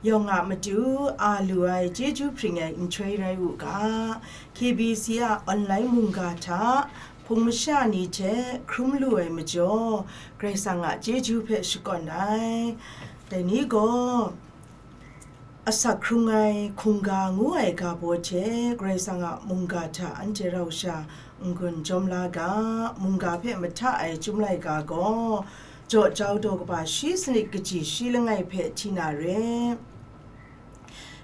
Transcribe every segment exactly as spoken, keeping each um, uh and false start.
Yawng a matu a lu ai chyeju hpring ai nhtoi rai u ga, K B C a online mungga hta hpung masha ni hte hkrum lu ai majaw, Karai Kasang a chyeju hpe shakawn ai. Dai ni gaw, asak hkrung ai hkungga ngu ai ga baw hte Karai Kasang a mungga hta anhte rau sha n-gun jawm la ga, mungga hpe mahta ai Chyum laika gaw, jaw jau daw kaba shi sanit kaji shi langai hpe hti na re.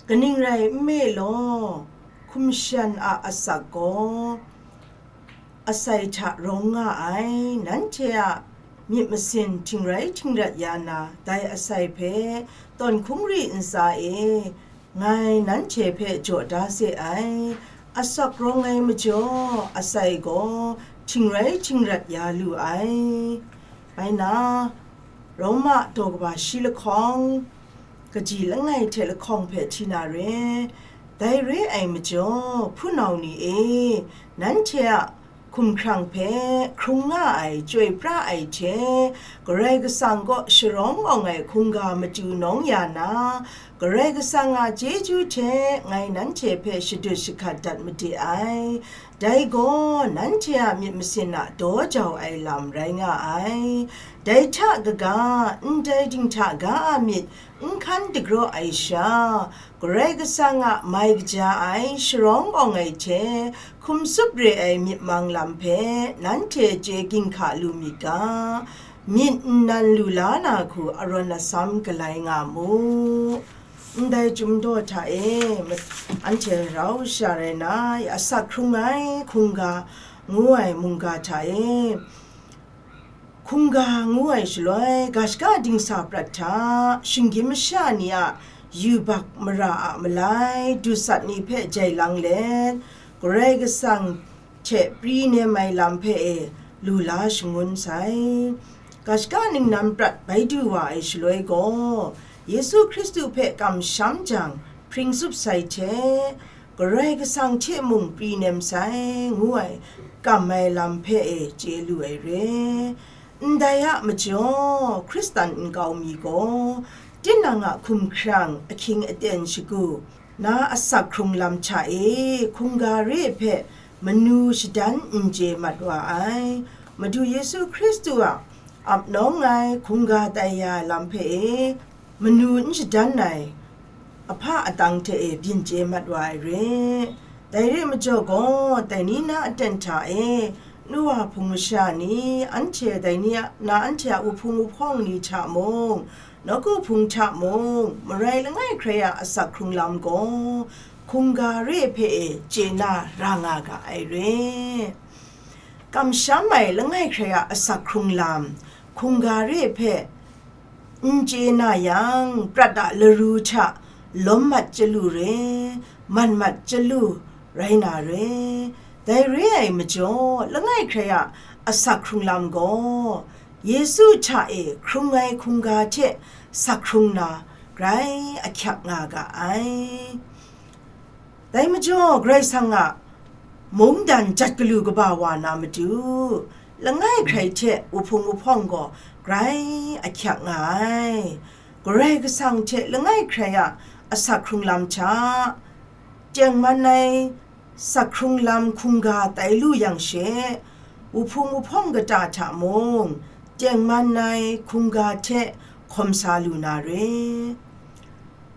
Kaning rai nme law, hkum shan a asak gaw asai hta rawng nga ai, nanhte a myit masin htingrai htingrat ya na, dai asai hpe tawn hkungri ntsa e ngai nanhte hpe jaw da se ai, asak rawng ai majaw, asai gaw htingrai htingrat ya lu ai. Bai na, Roma daw kaba shi lahkawng, kaji langai hte lahkawng hpe hti na re. Dai re ai majaw, hpunau ni e, nanhte a hkumhkrang hpe hkrung nga ai chyoi pra ai hte, Karai Kasang kaw sharawng awng ai hkungga matu nawng ya na, Karai Kasang a chyeju hte ngai nanhte hpe shadut shahkat dat made ai. Dai gaw nanhte a myit masin a daw jau ai lam rai nga ai. Dai hta kaga, ndai dinghta ga a myit n hkan dagraw ai sha, Karai Kasang a mai kaja ai sharawng awng ai hte hkum tsup re ai myit mang lam hpe nanhte chye ginhka lu myit ga, myit nnan lu la na hku arawn asam galai nga mu. Ndai Chyum daw hta e, ma-, anhte rau sha rai na, asak hkrung ai hkungga ngu ai mungga hta e, hkungga ngu ai shaloi, ga shaka dingsa prat hta, shinggyim masha ni a yubak mara a malai, dusat ni hpe jai lang let, Karai Kasang hte pri nem ai lam hpe e lu la shangun sai. Ga shaka ningnan prat bai du wa ai shaloi gaw, Yesu Hkristu hpe kamsham jang hpring tsup sai hte, Karai Kasang hte mung pri nem sai, ngu ai kam ai lam hpe e chye lu ai re. Ndai a majaw, Hkristan nkau mi gaw, tinang a hkumhkrang ahkying aten shagu, na asak hkrung lam hta e hkungga re hpe manu shadan n chye mat wa ai. Madu Yesu Hkristu a ap nawng ai hkungga tai ya ai lam hpe e manu n shadan ai ahpa atang hte e byin chye mat wa ai re. Dai re majaw gaw, dai ni na aten hta e, nu wa hpung masha ni, anhte dai ni a, na anhte a wuhpung wuhpawng ni hta mung, nawku hpung hta mung, marai langai hkrai a asak hkrung lam gaw, hkungga re hpe e chye na ra nga ga ai re. Kamsham ai langai hkrai a asak hkrung lam, hkungga re hpe n chye na yang, prat a laru hta lawm mat chyalu re, man mat chyalu rai na re. Dai re ai majaw, langai hkrai a asak hkrung lam gaw, Yesu hta e hkrung ai hkungga hte sak hkrung na grai ahkyak nga ga ai. Dai majaw, Karai Kasang a mungdan jat galu kaba wa na matu, langai hkrai hte wuhpung wuhpawng gaw grai ahkyak nga ai. Karai Kasang hte langai hkrai a asak hkrung lam hta, tengman ai sak hkrung lam hkungga tai lu yang she, wuhpung wuhpawng kata hta mung, tengman ai hkungga hte hkawm sa lu na re.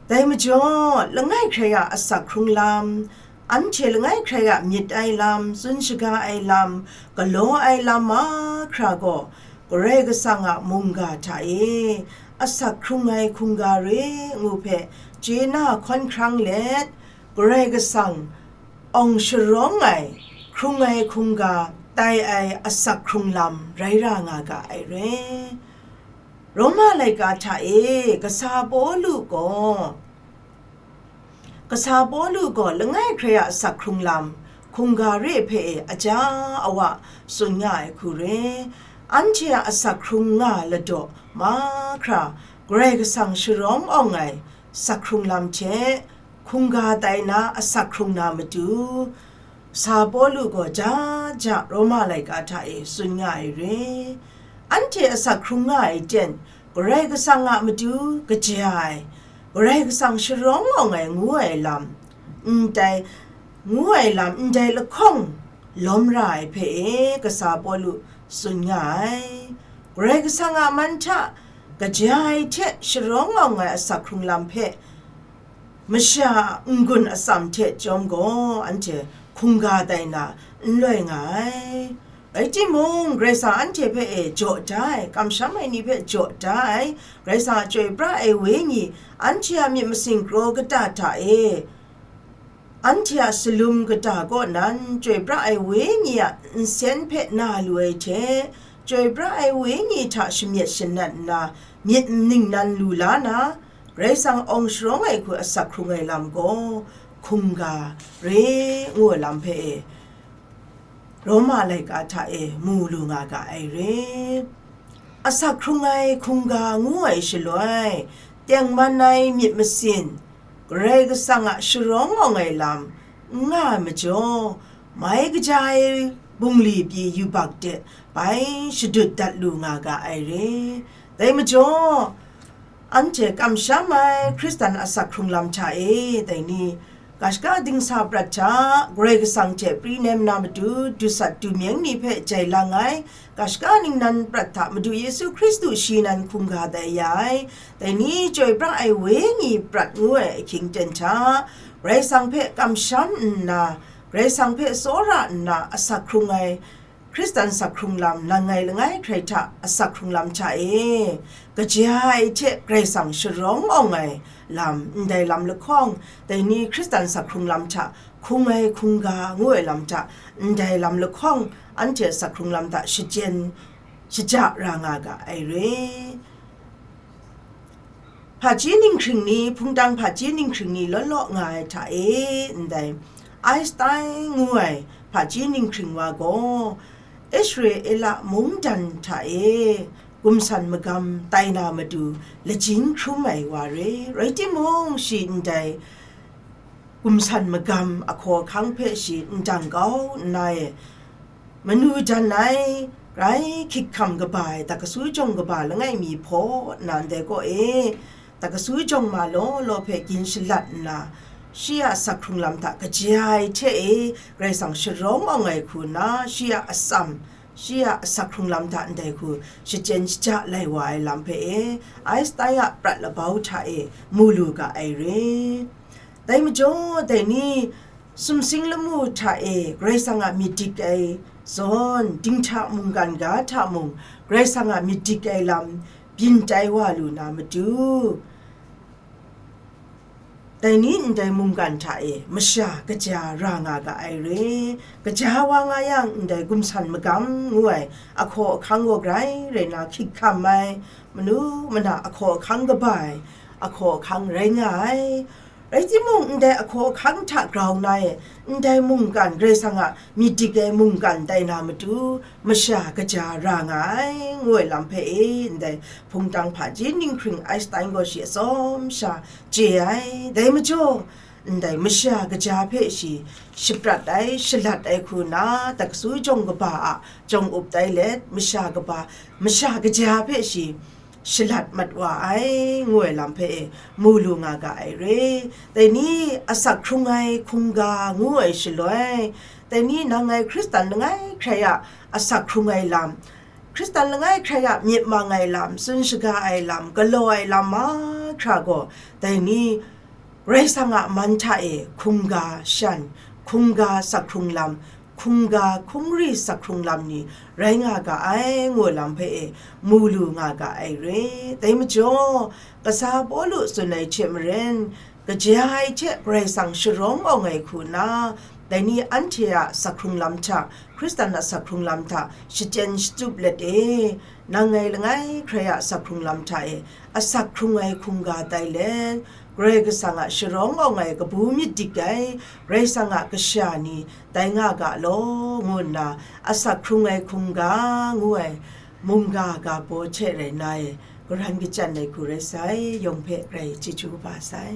Dai majaw, langai hkrai a asak hkrung lam, anhte langai hkrai a myit ai lam, tsun shaga ai lam, galaw ai lam mahkra gaw, Karai Kasang a mungga hta e asak hkrung ai hkungga re ngu hpe chye na hkawn hkrang let, Karai Kasang awng sharawng ai, hkrung ai hkungga tai ai asak hkrung lam rai ra nga ga ai re. Roma laika hta e kasa Pawlu gaw, kasa Pawlu gaw langai hkrai a asak hkrung lam, hkungga re hpe e aja awa tsun nga ai hku re. Anhte a asak hkrung nga ladaw mahkra, Karai Kasang sharawng awng ai sak hkrung lam hte, hkungga tai na asak hkrung na matu, Sa Pawlu gaw ja ja Roma laika hta e tsun nga ai re. Anhte asak hkrung nga ai ten, Karai Kasang a matu kaja ai, Karai Kasang sharawng awng ai ngu ai lam, ndai, ngu ai lam ndai lahkawng lawm ra ai hpe e kasa Pawlu tsun nga ai. Karai Kasang a man hta kaja ai hte sharawng awng ai asak hkrung lam hpe masha a n-gun atsam hte chyawm gaw anhte hkungga tai na n loi nga ai. Rai timung, Karai Kasang anhte hpe e jaw da ai, kamsham ai ni hpe jaw da ai, Karai Kasang a chyoi pra ai Wenyi anhte a myit masin kraw kata hta e, anhte a salum kata kaw nan, chyoi pra ai Wenyi a nsen hpe na lu ai hte, chyoi pra ai Wenyi hta shamyet shanat nna, myit ningnan lu la na, Karai Kasang awng sharawng ai hku asak hkrung ai lam gaw, hkungga re ngu ai lam hpe e, Roma laika hta e mu lu nga ga ai re. Asak hkrung ai hkungga ngu ai shaloi, tengman ai myit masin, Karai Kasang a sharawng awng ai lam n nga ai majaw, mai kaja ai bungli pyi yubak de bai shadut dat lu nga ga ai re. Dai majaw, anhte kamsham ai Hkristan asak hkrung lam hta e, dai ni, ga shaka dingsa prat hta, Karai Kasang hte pri nem na matu, dusat dumyeng ni hpe jai lang ai, ga shaka ningnan prat hta Madu Yesu Hkristu shi nan hkungga tai ya ai, dai ni chyoi pra ai Wenyi prat ngu ai ahkying ten hta, Karai Kasang hpe kamsham nna, Karai Kasang hpe tsawra nna asak hkrung ai Hkristan sak hkrung lam, nang ngai langai hkrai hta asak hkrung lam hta e, kaja ai hte Karai Kasang sharawng awng ai lam, ndai lam lahkawng, dai ni Hkristan sak hkrung lam hta hkung ai hkungga ngu ai lam hta, ndai lam lahkawng, anhte sak hkrung lam hta shachyen shaja ra nga ga ai re. Hpaji ninghkring ni, hpungtang hpaji ninghkring ni law law nga ai hta e, ndai Einstein ngu ai hpaji ninghkring wa gaw, Israela mungdan hta e gumsan magam tai na matu lajin hkrum ai wa re. Rai timung, shi ndai gumsan magam ahkaw ahkang hpe shi n dang kau nna e, manu jan ai, grai hkik hkam kaba ai, dakasu jawng kaba langai mi hpaw nna ndai kaw e, dakasu jawng ma law law hpe gin shalat nna, shi a asak hkrung lam hta kaja ai hte e, Karai Kasang sharawng awng ai hku nna, shi a atsam, shi a asak hkrung lam hta ndai hku shachyen shaja lai wa ai lam hpe e, Einstein a prat labau hta e mu lu ga ai re. Dai majaw, dai ni sumsing lamu hta e Karai Kasang a myit dik ai zawn, dinghta mungkan ga hta mung, Karai Kasang a myit dik ai lam byin tai wa lu na matu, dai ni ndai mungkan hta e masha kaja ra nga ga ai re. Kaja wa nga yang, ndai gumsan magam ngu ai ahkaw ahkang gaw grai rai na hkik hkam ai, manu mana ahkaw ahkang kaba ai ahkaw ahkang rai nga ai. Rai timung, ndai ahkaw ahkang hta grau na e, ndai mungkan, Karai Kasang a myit dik ai mungkan tai na matu, masha kaja ra nga ai, ngu ai lam hpe e, ndai hpungtang hpaji ninghkring Einstein gaw shi atsawm sha chye ai. Dai majaw, ndai masha kaja hpe shi shaprat ai, shalat ai hku na, dakasu jawng kaba a jawng up tai let, masha kaba, masha kaja hpe shi shalat mat wa ai, ngu ai lam hpe e mu lu nga ga ai re. Dai ni asak hkrung ai hkungga ngu ai shaloi, dai ni nang ngai Hkristan langai hkrai a asak hkrung ai lam, Hkristan langai hkrai a myit mang ai lam, tsun shaga ai lam, galaw ai lam mahkra gaw, dai ni Karai Kasang a man hta e hkungga shan, hkungga sak hkrung lam, hkungga hkungri sak hkrung lam ni rai nga ga ai, ngu lam hpe e mu lu nga ga ai re. Dai majaw, kasa Pawlu tsun ai hte maren, kaja ai hte Karai Kasang sharawng awng ai hku na, dai ni anhte a sak hkrung lam hta, Hkristan a sak hkrung lam hta shachyen shatup let e, nang ngai langai hkrai a sak hkrung lam hta e asak hkrung ai hkungga tai let, Karai Kasang a sharawng awng ai kabu myit dik ai Karai Kasang a kasha ni tai nga ga law, ngu nna asak hkrung ai hkungga ngu ai mungga ga baw hte rai na e, karan kachyan ai hku rai sai, yawng hpe grai chyeju kaba sai.